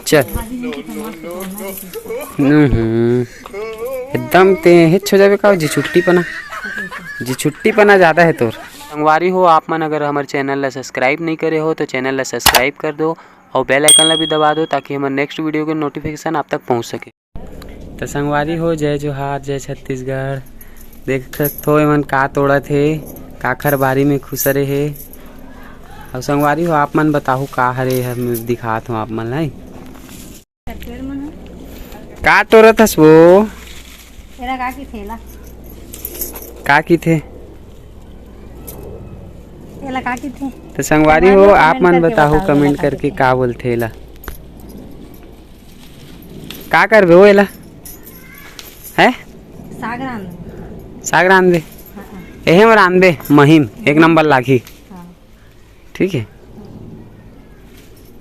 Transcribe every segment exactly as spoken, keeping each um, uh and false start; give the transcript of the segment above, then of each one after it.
चल। हम्म, एकदम ते हिच हो जाबे का जी, छुट्टी पना, जी छुट्टी पना ज्यादा है तोर। संगवारी हो, आप मन अगर हमर चैनल ला सब्सक्राइब नहीं करे हो तो चैनल ला सब्सक्राइब कर दो और बेल आइकन ला भी दबा दो, ताकि हमर नेक्स्ट वीडियो के नोटिफिकेशन आप तक पहुंच सके। तो संगवारी हो, जय जोहार, जय छत्तीसगढ़। देख सकत हो एमन का तोड़त हे, काखर बारी में खुसरे हे। अउ संगवारी हो, आप मन बताहू का हरे, हम दिखात हो आप मन ला। का तोड़त हस वो? एला का किथे ला? का किथे? एला का किथे? तो संगवारी हो, आप मन बताहू कमेंट करके का बोलथे एला। का करबे ओ एला? हैं? साग रांध। साग रांध दे। हाँ, हाँ। एहे में रांध दे, महीन, एक नंबर लागही। हाँ। ठीक है।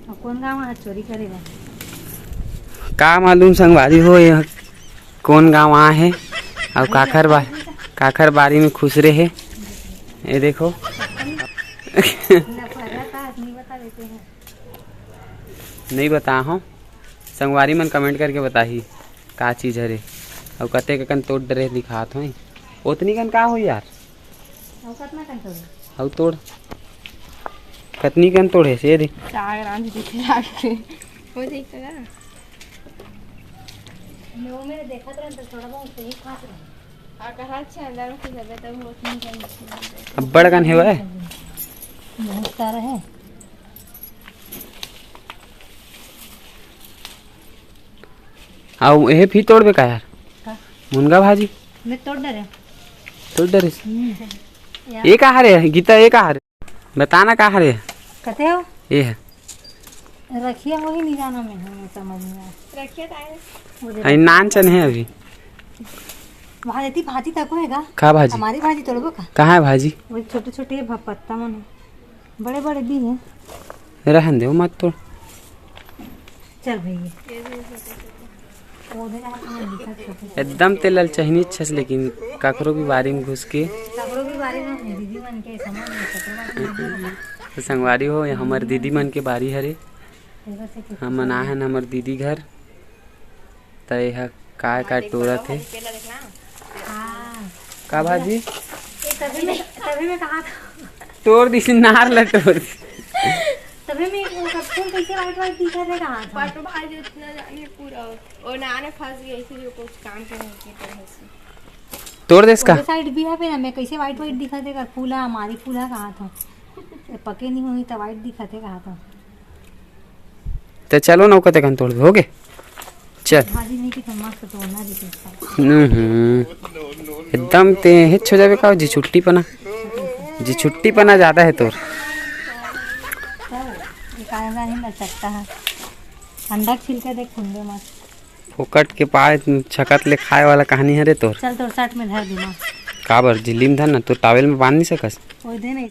अब कौन गाँव आ चोरी करेगा? का मालूम संगवारी हो, ये कौन गाँव आ है और काखर बा-, काखर बारी में खुसरे है। ये देखो। नहीं बता हो। संगवारी मन कमेंट करके बताही का चीज हरे, अउ कतेक अकन तोड़ डरे दिखात होई। ओतनी कन का होई यार? अउ कतना कन तोड़े? अउ तोड़। कतनी कन तोड़े से दे। साग रांध दिखे लाग के। हो जाई का? मैं वो मेरे देखत रहन तो थोड़ा बहुत सही खास रहन। अगर अच्छा अंदर में कुछ लगे तब वो नहीं जाए। अब्बड़ कन हेवय। बहुत सारा है। अउ एहे फिर तोड़बे का यार? का? मुनगा भाजी? मैं तोड़ डरे। तोड़ डरिस? हम्म। ये का हरे? गीता, ये का हरे? बताना का हरे? कते हो? ये है। रखिया वही नहीं जाना मैं, हमें समझ में आया। रखिया तो आए। वो देखो। अरे नान चन है अभी। भाजी, भाजी तक होएगा? का भाजी? हमारी भाजी तोड़बो का? कहाँ है भाजी? वो छोटे छोटे भ-, पत्ता मन है। बड़े बड़े भी हैं। रहन दे, वो मत तोड़। चल भैया। एकदम ते ललचहिनी छस, लेकिन काकरो भी बारी में घुस के। काकरो भी बारी में दीदी मन के समझ में सके। तो संगवारी हो, ये हमर दीदी मन के बारी हरे। हमन आहन हमर दीदी घर। त एहा काय काय टोरत हे। हाँ। का भाजी? ये तभी मैं, तभी मैं कहा था। तोड़ दिस नार ल तोड़ दिस। तभी मैं वो सब फूल कैसे white white दिखा दे कहा था। पाटो भाजी उतना जाके पूरा वो नाने फंस गई थी जो कुछ काम के नहीं किए थे। तोड़ देस का? साइड भी है पे ना, मैं कैसे white white दिखा देगा, फूला हमारी फूला कहा था। पके नहीं हुई तो white दिखा दे कहा था। त चलो ना, ओकर तकन तोड़ दे, होगे? चल। भाजी नहीं की तो मस्त तोड़ना जी। हम्म, एकदम ते हिच हो जाबे का जी, छुट्टी पना, जी छुट्टी पना ज्यादा है तोर। ये काला नहीं लचकता है। अंडा छिलके देख खुंडे मस्त। फोकट के पाए छकत ले खाए वाला कहानी हरे तोर। चल तोर शर्ट में धर दूंगा। काबर? झिल्ली में धर ना, तो टॉवेल में बांध नहीं सकस। ओए दे नहीं,